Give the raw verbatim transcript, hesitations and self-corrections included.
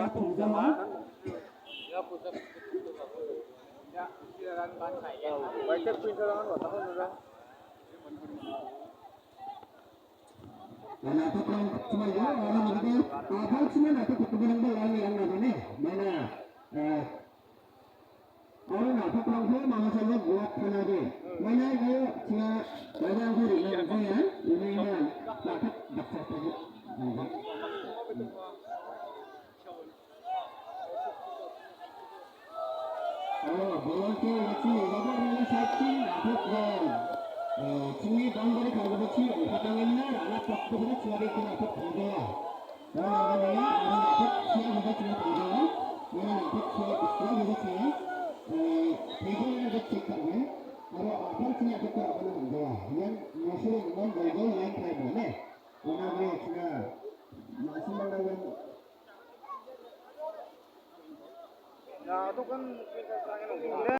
Pujama. Naitokrang cuma ya, orang muda, abang cuma naitokrang berang berang yang mana ni, mana, eh, Aro na·tokrangko mangasalo guatpana de. Maina io chinga maidangko re·na gita ian, unaina na·tok dakchakpani. Aro bolonke ua chi ua ba rela saikin na·tok wan. Eh, chingni bangbari kalgipachi ong·katangenna ra·na pakpokna chingari ke na·tok pangdoa. Aro aro aro na·tok sia gita chinga pangdoa. Aro na·tok sia, sia gita chinga. Eh, table ina gita cek ka·gen. Aro a·pal chini a·tokko ra·bana pangdoa. Ian mosoro iman baldo ian table ne. Ina gue chinga. Masin bangda ian. Na·tok kan mungkin ka·tangen ong·tong de.